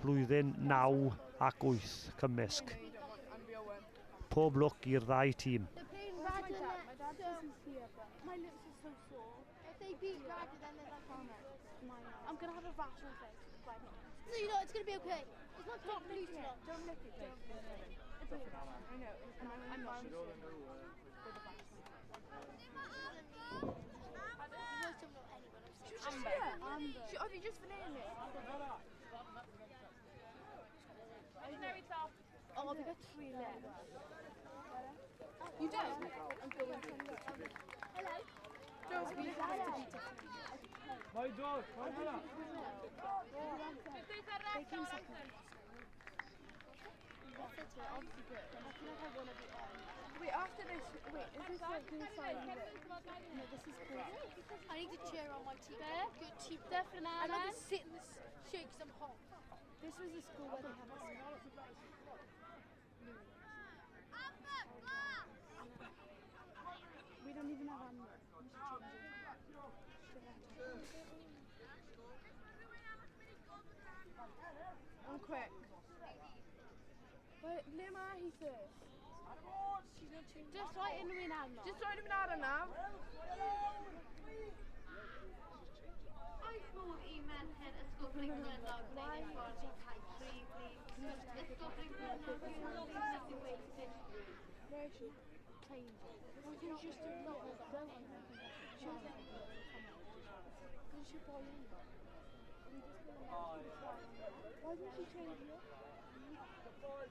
blwyddyn 9 ac 8 cymysg. Pob lwc i'r ddau tîm. I'm gonna have a rash on my face. No, you know, it's gonna be okay. It's not Don't lick it. Don't lick it. Don't lick it. I know. And I'm not sure. She was just here. Amber. She, oedd hi just fan hyn. Oh, they got three left. You don't? I'm going to. Hello. Don't we have to be different. Mae dod, mae dod. They came second. Wait, after this, wait, is this like the sign No, this is cool. I need to cheer on my team. Good team. Definitely. I'm not going to sit in this shirt because I'm hot. This was the school where they had this. We don't even have Amber. We should change it. I'm quick. Wait, ble mae hi first? Just rhoi unrhyw un arno. Just rhoi unrhyw un arno nawr. Oes modd i merched Ysgol Brynglynnog wneud eu ffordd i Cae Tri, plîs? Ysgol Brynglynnog, please make your way to this room. Where is she? Change it. Well, she's just a lot of She was like, Because she boy Why didn't she change it?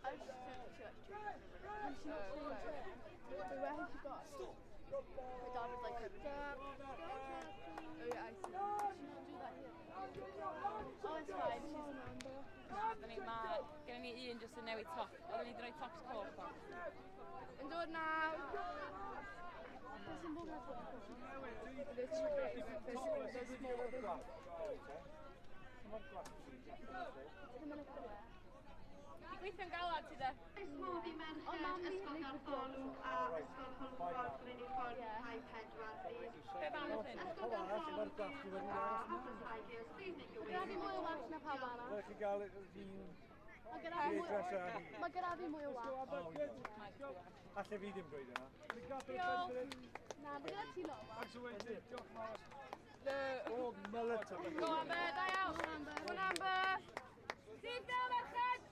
I just don't think she likes changing. And she not changed it. Wait, where has she got? My dad would like her. Oh yeah, I see. She should do that here. Oh, it's fine. She's Oedden ni, ma, gennym ni un jyst yn newid top. Oedden ni wedi rhoi tops coch o. Yn dod nawr. There's, there's, there's more. Di gweithio'n galad ti de? Oes modd i merched Ysgol Gartholwg a Ysgol Hwlffordd gwneud eu ffordd i Cae Pedwar, plîs? Be fan oedd hyn? Ysgol Gartholwg a Hafren Tigers, please make your way Mae gyda fi mwy o wallt na pawb arall. Rhaid chi gael un Mae gyda fi mwy, mae gyda fi mwy o wallt. Alle fi ddim dweud yna. Na, mae gyda ti lot o wallt. O, mullet. Go Amber, da iawn. Go on, Amber. Sydd da, merched!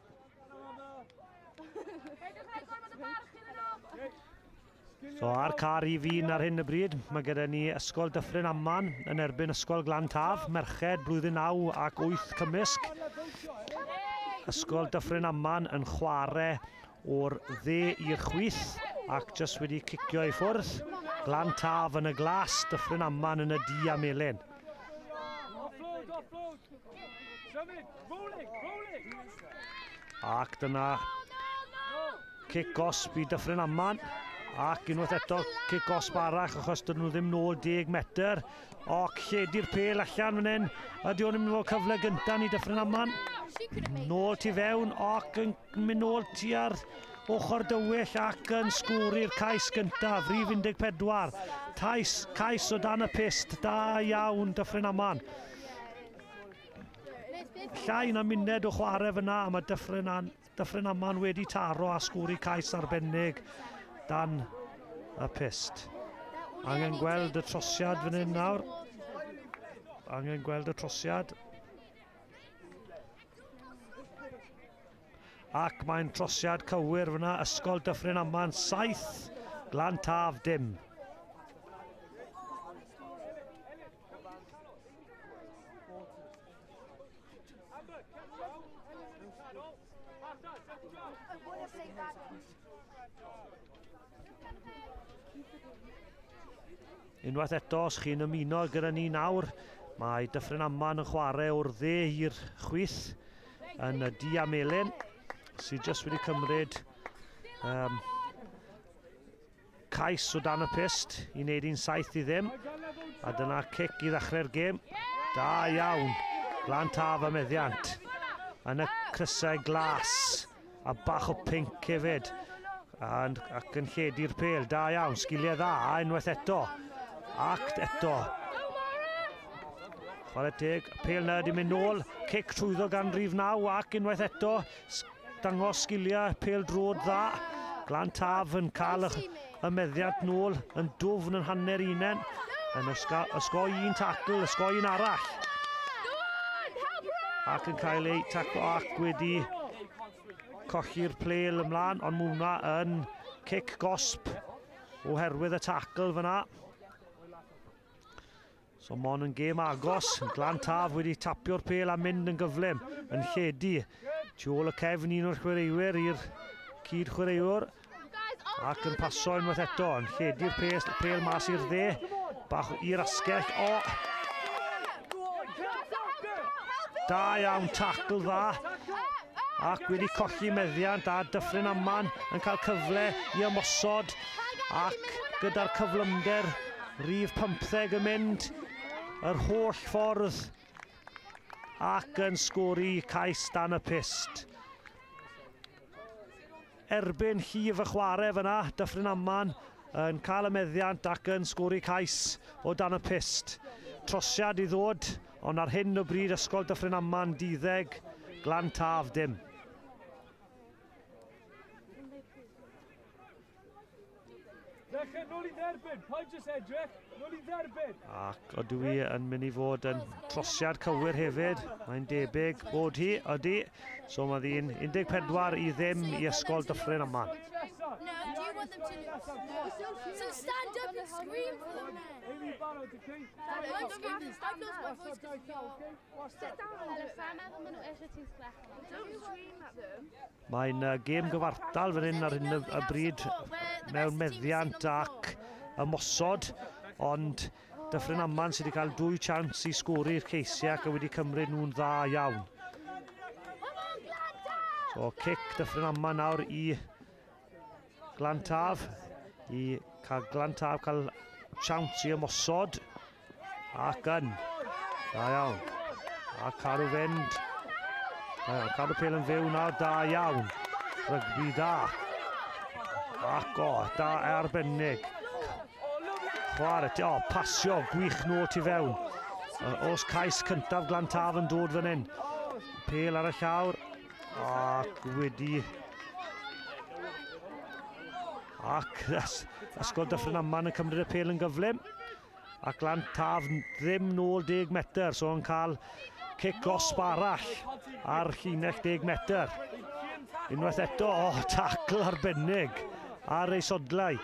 Peidiwch rhoi gormod o barch iddyn nhw. So ar car i fi'n ar hyn y bryd, mae gyda ni Ysgol Dyffryn Aman yn erbyn Ysgol Glan Taf, merched blwyddyn 9 ac 8 cymysg. Ysgol Dyffryn Aman yn chwarae o'r dde i'r chwith ac jyst wedi cicio i ffwrdd. Glan Taf yn y glas, Dyffryn Aman yn y du a melyn. Offload, offload. Symud, rolling, rolling. Ac dyna cic gosb i Dyffryn Aman. Ac unwaith eto cic gosb arall achos dyn nhw ddim nôl 10 metr. Ac lledu'r pel allan fan hyn. Ydy o'n mynd i fod cyfle gyntaf ni Dyffryn Aman. Nôl tu fewn ac yn mynd nôl tua'r ochr dywyll ac yn sgori'r cais gyntaf, rhif 14. Tais, cais o dan y pyst, da iawn Dyffryn Aman. Llai na muned o chwarae fyna a mae Dyffryn, An Dyffryn Aman wedi taro a sgori cais arbennig dan y pyst. Angen gweld y trosiad fan hyn nawr. Angen gweld y trosiad. Ac mae'n trosiad cywir fyna, Ysgol Dyffryn Aman, 7, Glan Taf, dim. Unwaith eto, os chi'n ymuno gyda ni nawr, mae Dyffryn Aman yn chwarae o'r dde i'r chwith yn y du a melyn, sydd jyst wedi cymryd um, cais o dan y pyst i wneud un 7-0. A dyna cic i ddechrau'r gêm. Da iawn. Glan Taf a meddiant. Yn y crysau glas. A bach o pink hefyd. And, ac yn lledu'r pel. Da iawn. Sgiliau dda. Unwaith eto. Ac eto. Chwarae teg, pêl na wedi mynd nôl, cic trwyddo gan rhif 9 ac unwaith eto dangos sgiliau pêl drod dda. Glantaf yn cael y meddiant nôl yn dwfn yn hanner unen. Yn osgoi un tacl, osgoi un arall. Ac yn cael ei taclo ac wedi colli'r plel ymlaen, ond mae hwnna yn cic gosb oherwydd y tacl fyna. So mon yn gêm agos, Glantaf wedi tapio'r pel a mynd yn gyflym, yn lledu. Tu ôl y cefn un o'r chwaraewyr i'r cyd chwaraewr. Ac yn paso unwaith eto, yn lledu'r pel, pel mas i'r dde, bach i'r asgell, o! Da iawn, tacl dda. Ac wedi colli meddiant a Dyffryn Aman yn cael cyfle i ymosod ac gyda'r cyflymder rhif 15 yn mynd yr holl ffordd ac yn sgori cais dan y pyst. Erbyn llif y chwarae fyna, Dyffryn Aman yn cael y meddiant ac yn sgori cais o dan y pyst. Trosiad i ddod, ond ar hyn o bryd Ysgol Dyffryn Aman duddeg, Glantaf dim. Dechrau, nôl i dderbyn, paid jyst edrych, nôl i dderbyn. Ac ydw i yn mynd i fod yn trosiad cywir hefyd, mae'n debyg bod hi, ydy. So mae ddi'n 14 i ddim i Ysgol Dyffryn Aman. No, do you want them to lose? So stand up and scream for them then. Amy barod, okay? I'm screaming. I've lost my voice because of your... Sit down. Sa'n meddwl maen nhw eisiau ti'n sgrechian. Don't scream at them. Mae'n gêm gyfartal fan hyn ar hyn y bryd mewn meddiant ac ymosod, ond Dyffryn Aman sydd wedi cael dwy chance i sgori'r ceisiau ac wedi cymryd nhw'n dda iawn. So cic Dyffryn Aman nawr i Glantaf, i cael Glantaf cael chance i ymosod ac yn. Da iawn. A cadw fynd. Da iawn. Cadw pêl yn fyw nawr. Da iawn. Rygbi da. Ac o, da arbennig. Chwarae, o, pasio, gwych nôl tu fewn. Os cais cyntaf Glantaf yn dod fan hyn. Pêl ar y llawr. Ac wedi... Ac Ysgol Dyffryn Aman yn cymryd y pêl yn gyflym. A Glantaf ddim nôl 10 metr, so yn cael cic gosb arall ar llinell 10 metr. Unwaith eto, o, oh, tacl arbennig ar ei sodlau.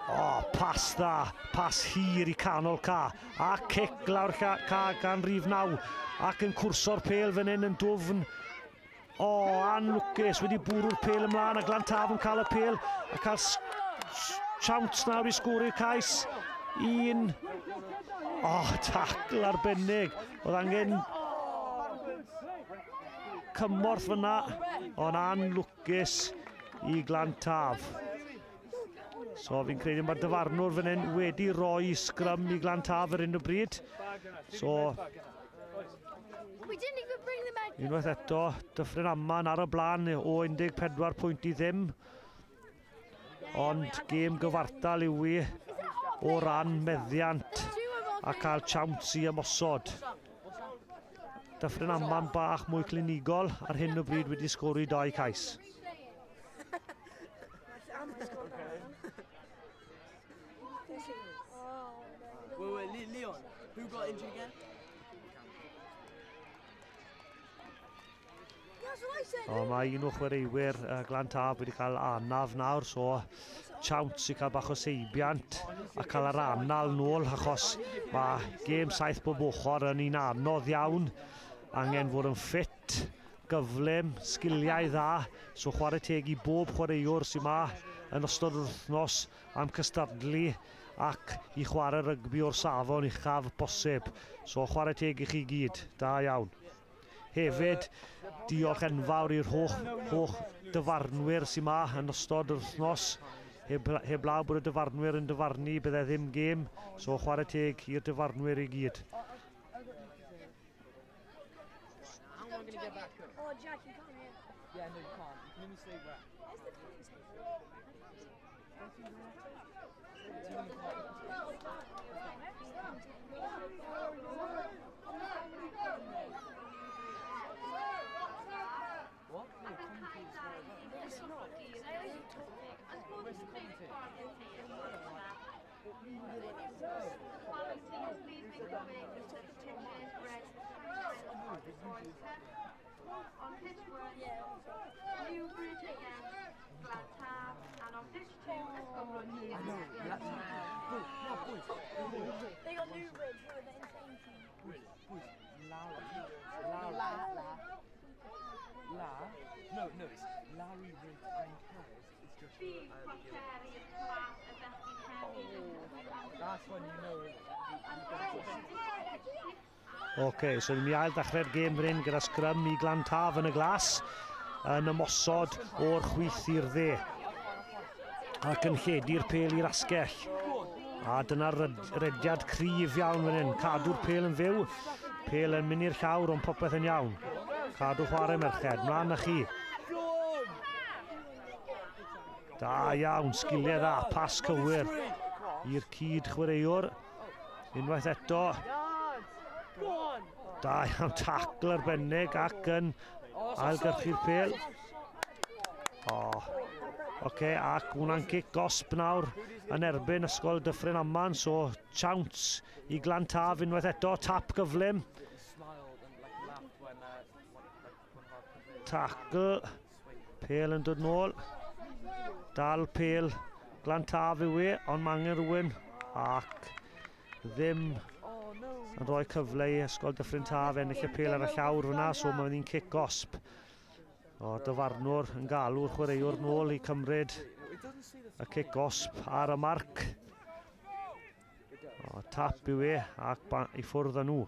O, oh, pas dda, pas hir i canol ca. A cic lawr ca, ca gan rif 9. Ac yn cwrso'r pêl fan hyn yn dwfn. O, oh, anlwcus, wedi bwrw'r pêl ymlaen a Glantaf yn cael y pêl a cael chance nawr i sgori'r cais. Un. O, oh, tacl arbennig. Oedd angen cymorth fyna, ond anlwcus i Glantaf. So fi'n credu mae'r dyfarnwr fan hyn wedi rhoi sgrym i Glantaf ar hyn o bryd. So unwaith eto, Dyffryn Aman ar y blaen o 14 pwynt i ddim. Ond gêm gyfartal yw i o ran meddiant a cael chance i ymosod. Dyffryn Aman bach mwy clinigol ar hyn o bryd wedi sgori dau cais. Wait, wait, Leon, who got injured again? O, mae un o chwaraewyr Glantaf wedi cael anaf nawr, so chance i cael bach o seibiant a cael yr anal nôl, achos mae gêm 7 bob ochr yn un anodd iawn. Angen fod yn ffit, gyflym, sgiliau dda, so chwarae teg i bob chwaraewr sy'n ma yn ystod yr wythnos am cystadlu ac i chwarae rygbi o'r safon uchaf posib. So chwarae teg i chi gyd, da iawn. Hefyd, diolch enfawr i'r holl, holl dyfarnwyr sy'n ma yn ystod yr wythnos. Heb, heblaw bod y dyfarnwyr yn dyfarnu, bydde ddim gêm, so chwarae teg i'r dyfarnwyr i gyd. Oh, Jack, you can't, yeah. Yeah, no, you can't. You can only stay where. Where's the commentator? What? No, commentator's not. It's not. Where's the commentator? On pitch 1, Newbridge against Glantaf, and on pitch 2, Ysgol I know, that's boys, boys. They got Newbridge, who are the insane team. Boys, boys, Larry. No, it's Larry Riggs and Kaz. It's just that's when you know. OK, so ni'n ail ddechrau'r gêm fan hyn gyda sgrym i Glantaf yn y glas yn ymosod o'r chwith i'r dde ac yn lledu'r pêl i'r asgell. A dyna'r rediad cryf iawn fan hyn. Cadw'r pêl yn fyw, pêl yn mynd i'r llawr ond popeth yn iawn. Cadw chwarae merched, mlaen â chi. Da iawn, sgiliau dda, pas cywir i'r cyd chwaraewr. Unwaith eto. Da iawn, tacl arbennig ac yn ailgyrchu'r pêl. O, oce, ac hwnna'n cic gosb nawr yn erbyn Ysgol Dyffryn Aman, so chance i Glantaf unwaith eto, tap gyflym. Tacl, pêl yn dod nôl. Dal pêl Glantaf yw e, ond mae angen rhywun ac ddim yn rhoi cyfle i Ysgol Dyffryn Taf ennill y pêl ar y llawr fyna, so mae'n un cic gosb. O, dyfarnwr yn galw'r chwaraewr nôl i cymryd y cic gosb ar y marc. O, tap yw e ac i ffwrdd â nhw.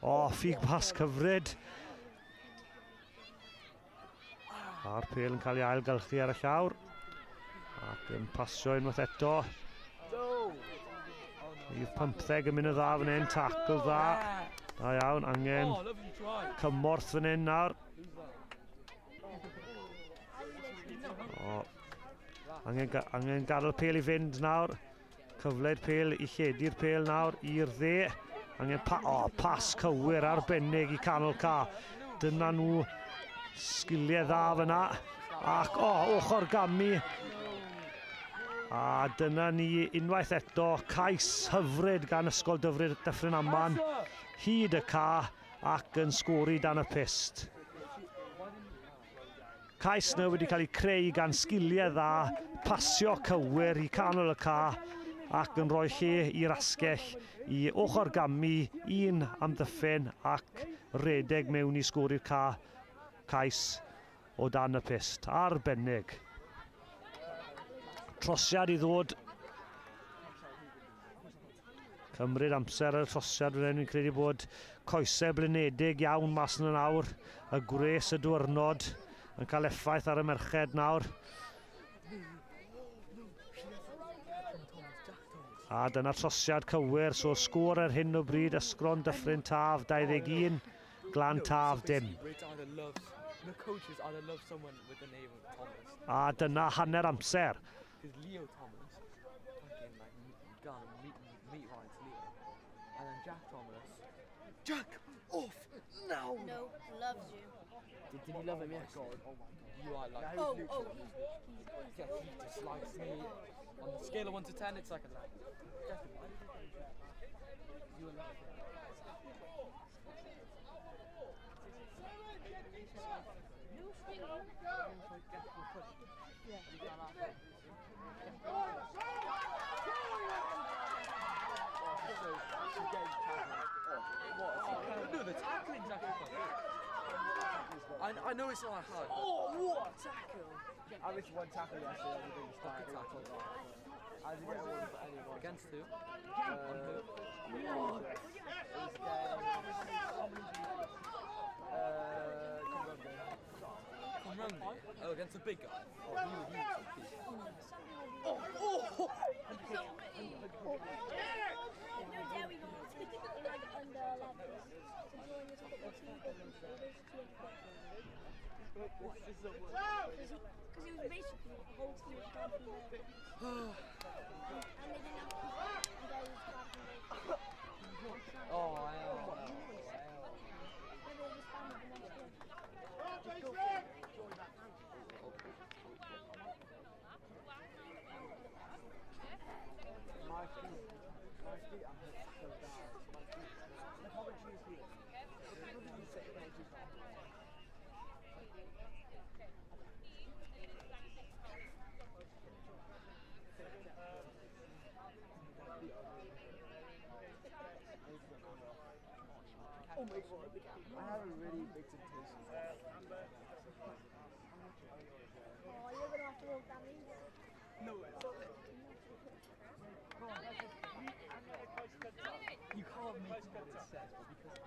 O, ffug pas cyfryd. A'r pêl yn cael ei ailgylchu ar y llawr. Ac yn pasio unwaith eto. Rhif 15 yn mynd yn dda fan hyn, tacl dda. Da iawn, angen cymorth fan hyn nawr. O, angen gadael pêl i fynd nawr. Cyfle'r pêl i lledu'r pêl nawr i'r dde. Angen pas cywir arbennig i canol ca. Dyna nhw sgiliau dda fyna. Ac ochr gamu. A dyna ni unwaith eto cais hyfryd gan Ysgol Dyffryn Aman. Hyd y ca ac yn sgori dan y pyst. Cais nhw wedi cael ei creu gan sgiliau dda, pasio cywir i canol y ca ac yn rhoi lle i'r asgell i ochr gamu, un amddiffyn ac redeg mewn i sgori'r cais o dan y pyst. Arbennig. Trosiad i ddod. Cymryd amser ar y trosiad fan hyn. Fi'n credu bod coesau blinedig iawn mas yn y nawr. Y gwres y diwrnod yn cael effaith ar y merched nawr. A dyna trosiad cywir. So sgôr ar hyn o bryd Ysgol Dyffryn Taf 21, Glantaf dim. A dyna hanner amser. Because Leo Thomas, fucking like gone and meet Ryan's Leo, and then Jack Thomas. Jack off now. No, loves you. Did he love him? Yes. God, oh my God, you are like. Oh, he's yeah, he dislikes me. On the scale of 1 to 10, it's like a 9. You are laughing. No, the tackling's actually quite good. I know it's not that hard. Oh, what a tackle! I missed one tackle yesterday. I didn't start. Good tackle. I didn't get one for anyone. Against who? On who? It was Oh, against the big guy. Oh, he was Oh, oh! Like under 11 to join this football team. Because it was basically the whole team was gone from there. And they didn't have people, and they was gone from there. Oh, wow. They were all just standing the next day. My feet are hurt so bad. My feet. The Coventry is here. The Coventry is here. Oh my god. I have a really big temptation. Oh, you're going to have to walk down these. No way. You can't make what it says, but because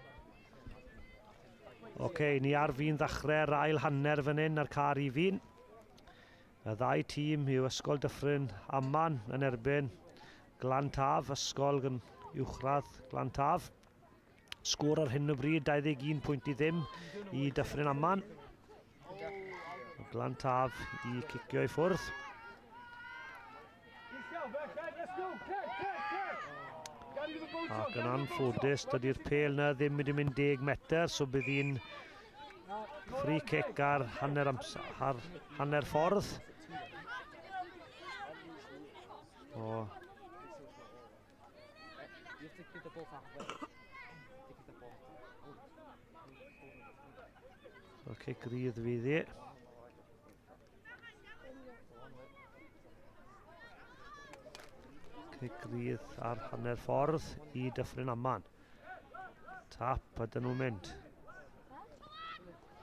Oce, ni ar fin ddechrau'r ail hanner fan hyn ar car i fin. Y ddau tîm yw Ysgol Dyffryn Aman yn erbyn Glantaf, Ysgol gan Uwchradd Glantaf. Sgôr ar hyn o bryd 21 pwynt i ddim i Dyffryn Aman. Glantaf i cicio i ffwrdd. Ac yn anffodus, dydy'r pêl na ddim wedi mynd 10 metr, so bydd hi'n free kick ar hanner, ar hanner ffordd. O. So cic rydd fydd hi. Cic rydd ar hanner ffordd i Dyffryn Aman. Tap, a dyn nhw'n mynd.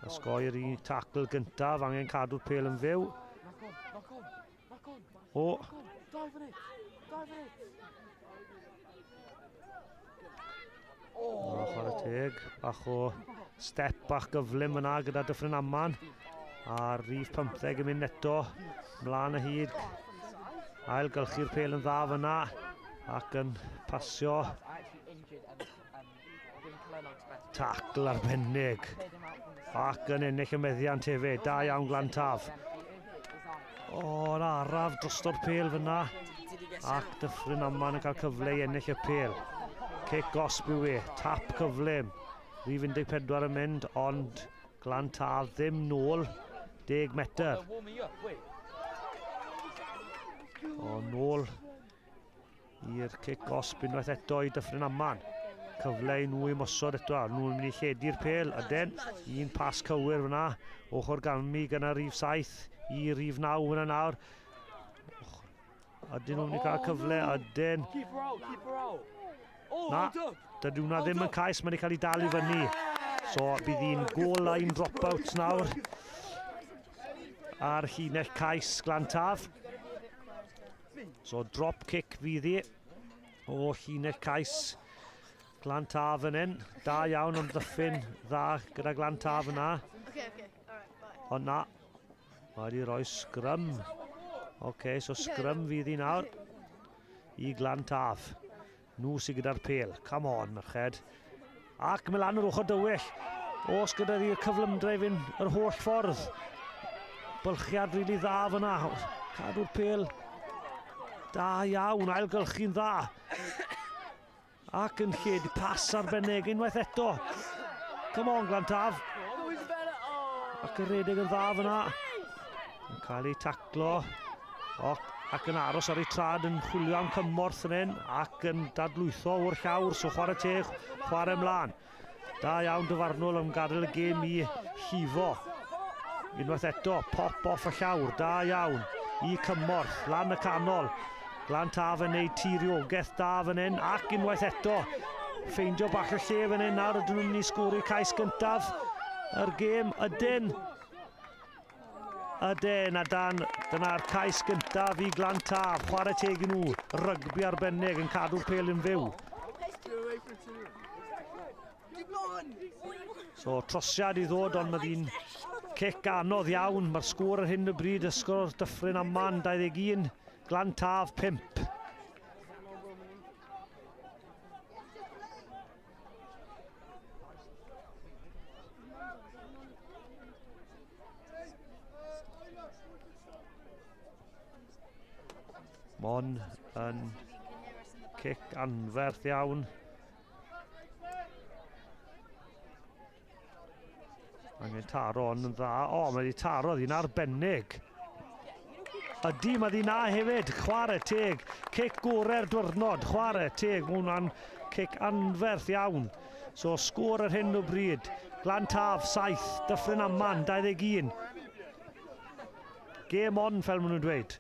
Osgoi'r un tackle gyntaf, angen cadw'r pêl yn fyw. O! O, chwarae teg. Bach o step bach gyflym yna gyda Dyffryn Aman. A rhif 15 yn mynd eto. Mlaen y hyd. Ailgylchu'r pêl yn dda fyna. Ac yn pasio. Tackle arbennig. Ac yn ennill y meddiant hefyd. Da iawn Glantaf. O, yn araf drosto'r pêl fyna. Ac Dyffryn Aman yn cael cyfle i ennill y pêl. Cic gosb yw e. Tap cyflym. Rhif 14 yn mynd, ond Glantaf ddim nôl 10 metr. O, nôl i'r cic gosb unwaith eto i Dyffryn Aman. Cyfle i nhw i mosod eto. Nhw'n mynd i lledu'r pêl. Ydyn, un pas cywir fyna. Ochr galmi gyda rhif 7 i rhif 9 fyna nawr. Ydyn nhw'n mynd i cael cyfle. Ydyn. Na, dydw hwnna ddim yn cais. Mae'n cael ei dal i fyny. So, bydd hi'n goal line dropout nawr ar llinell cais Glantaf. So, drop kick fydd hi o llinell cais Glantaf yn hyn. Da iawn am ddyffyn dda gyda Glantaf yna. Ond na, mae wedi rhoi sgrym. Oce, so sgrym fydd hi nawr i Glantaf. Nhw sydd gyda'r pêl. Come on, merched. Ac mae lan yr ochr dywyll. Os gyda hi'r cyflymdra i fynd yr holl ffordd. Bylchiad rili dda fyna. Cadw'r pêl. Da iawn, ailgylchu'n dda. Ac yn lled, pas arbennig unwaith eto. Come on, Glantaf. Ac yn rhedeg yn dda fyna. Yn cael ei taclo. Ac yn aros ar ei trad yn chwilio am cymorth yn hyn. Ac yn dadlwytho o'r llawr, so chwarae teg, chwarae ymlaen. Da iawn dyfarnwr am gadael y gêm i llifo. Unwaith eto, pop off y llawr, da iawn. I cymorth, lan y canol. Glantaf yn neud tiriogaeth da fan hyn, ac unwaith eto, ffeindio bach y lle fan hyn nawr, ydyn nhw'n mynd i sgori cais gyntaf yr gêm, ydyn. Ydyn, a dan, dyna'r cais gyntaf i Glantaf, chwarae teg i nhw, rygbi arbennig yn cadw'r pêl yn fyw. So, trosiad i ddod, ond mae hi'n cic anodd iawn. Mae'r sgôr ar hyn o bryd, Ysgol Dyffryn Aman 21, Glantaf 5. Mon yn cic anferth iawn. Angen taro on yn dda. O, mae wedi taro ddi'n arbennig. Ydy, mae ddi na hefyd. Chwarae teg. Cic gorau'r diwrnod. Chwarae teg. Mae hwnna'n cic anferth iawn. So, sgôr ar hyn o bryd. Glantaf, 7. Dyffryn Aman, 21. Game on, fel maen nhw'n dweud.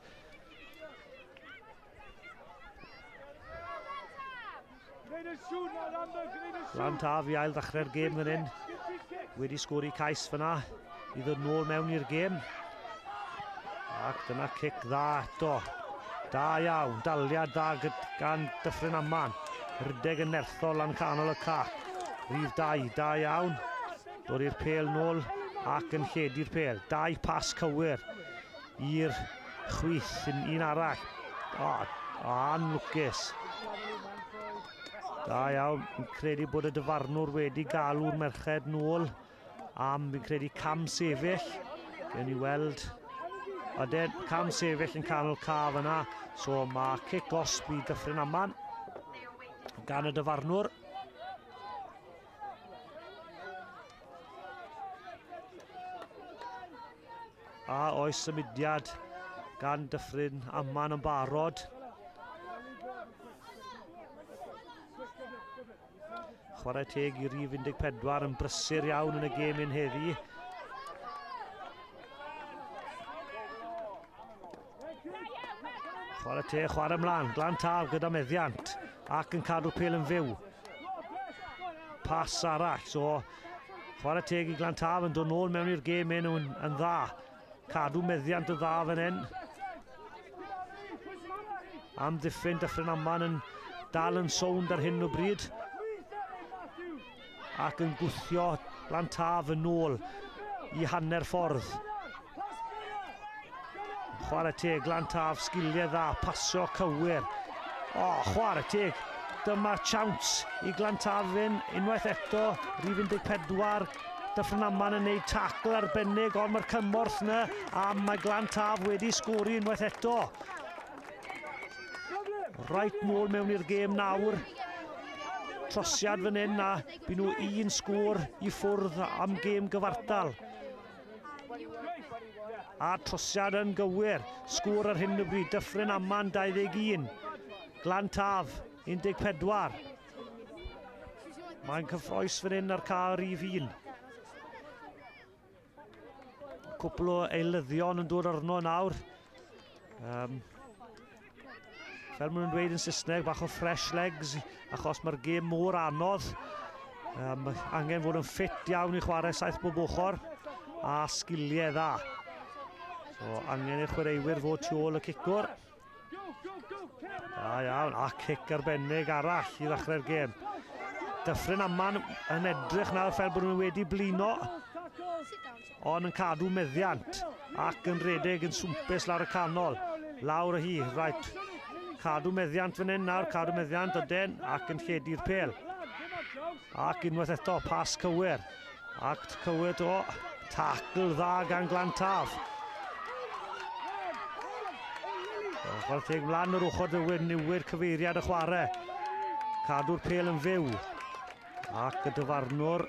Glantaf i ail ddechrau'r gêm fan hyn. Wedi sgori cais fyna i ddod nôl mewn i'r gêm. Ac dyna cic dda eto. Da iawn, daliad dda gan Dyffryn Aman. Rhedeg yn nerthol lan canol y cac. Rhif 2, da iawn. Dod i'r pêl nôl ac yn lledu'r pêl. 2 pas cywir i'r chwith, un arall. O, anlwcus. Da iawn, fi'n credu bod y dyfarnwr wedi galw'r merched nôl am, fi'n credu, cam sefyll. Gewn ni weld. Ydyn, cam sefyll yn canol caf yna. So mae cic gosb i Dyffryn Aman gan y dyfarnwr. A oes symudiad gan Dyffryn Aman yn barod. Chwarae teg i rif 14 yn brysur iawn yn y gêm un heddi. Chwarae teg, chwarae ymlaen. Glantaf gyda meddiant ac yn cadw pêl yn fyw. Pas arall, so chwarae teg i Glantaf yn dod nôl mewn i'r gêm un yn dda. Cadw meddiant yn dda fan hyn. Amddiffyn Dyffryn Aman yn dal yn sownd ar hyn o bryd. Ac yn gwthio Glantaf yn ôl i hanner ffordd. Chwarae teg, Glantaf, sgiliau dda, pasio cywir. O, chwarae teg. Dyma chance i Glantaf fynd unwaith eto, rhif 14. Dyffryn Aman yn neud tackle arbennig, ond mae'r cymorth yna, a mae Glantaf wedi sgori unwaith eto. Right nôl mewn i'r gêm nawr. Trosiad fan hyn a by nhw un sgôr i ffwrdd am gêm gyfartal. A trosiad yn gywir. Sgôr ar hyn o bryd. Dyffryn Aman 21. Glantaf 14. Mae'n cyffroes fan hyn ar cael rhif 1. Cwpl o eilyddion yn dod arno nawr. Fel maen nhw'n dweud yn Saesneg, bach o fresh legs, achos mae'r gêm mor anodd. Angen fod yn ffit iawn i chwarae 7 bob ochr, a sgiliau dda. So, angen i'r chwaraewyr fod tu ôl y cicwr. Da iawn, a cic arbennig arall i ddechrau'r gêm. Dyffryn Aman yn edrych nawr fel bod nhw wedi blino, ond yn cadw meddiant ac yn rhedeg yn swmpus lawr y canol. Lawr o hi, right. Cadw meddiant fan hyn nawr, cadw meddiant ydyn, ac yn lledu'r pêl. Ac unwaith eto, pas cywir. Ac cywir o, tackle dda gan Glantaf. Chwarae teg mlaen yr ochr dywyd, newid cyfeiriad y chwarae. Cadw'r pêl yn fyw. Ac y dyfarnwr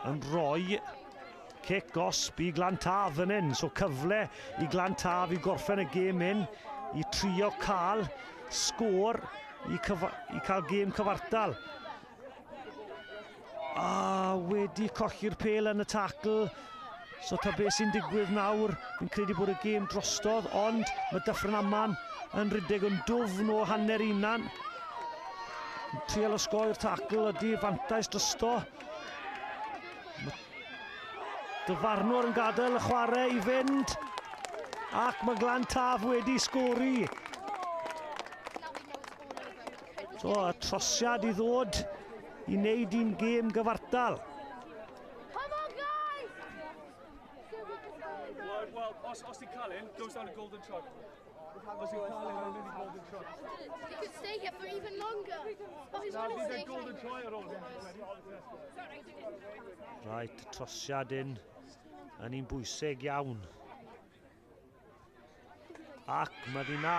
yn rhoi cic gosb i Glantaf fan hyn. So cyfle i Glantaf i gorffen y gêm hyn, i trio cael sgôr i cael gêm cyfartal. A wedi colli'r pêl yn y tackle. So ta beth sy'n digwydd nawr, fi'n credu bod y gêm drostodd, ond mae Dyffryn Aman yn rhedeg yn dwfn o hanner unan. Trial osgoi'r tackle ydy fantais drosto. Dyfarnwr yn gadael y chwarae i fynd, ac mae Glantaf wedi sgori. So, y trosiad i ddod i wneud un gêm gyfartal. Come on, guys! Well, os ti'n cael un, goes down to golden truck. Os ti'n cael un, mae'n mynd i golden truck. He could stay here for even longer. Oh, he's Na, gonna fydd stay e golden here. try ar ôl hyn. Right, trosiad un yn un bwysig iawn. Ac mae di na,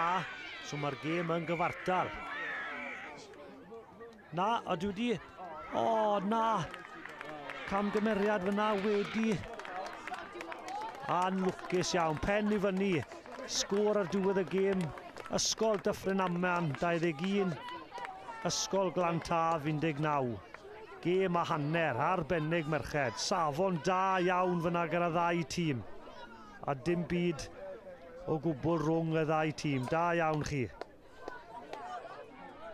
so mae'r gêm yn gyfartal. Na, a dwi wedi... O, na! Camgymeriad fyna wedi... Anlwcus iawn, pen i fyny. Sgôr ar diwedd y gêm. Ysgol Dyffryn Aman 21, Ysgol Glan Taf 19. Gêm a hanner, arbennig merched. Safon da iawn fyna gyda ddau tîm. A dim byd o gwbl rhwng y ddau tîm. Da iawn chi.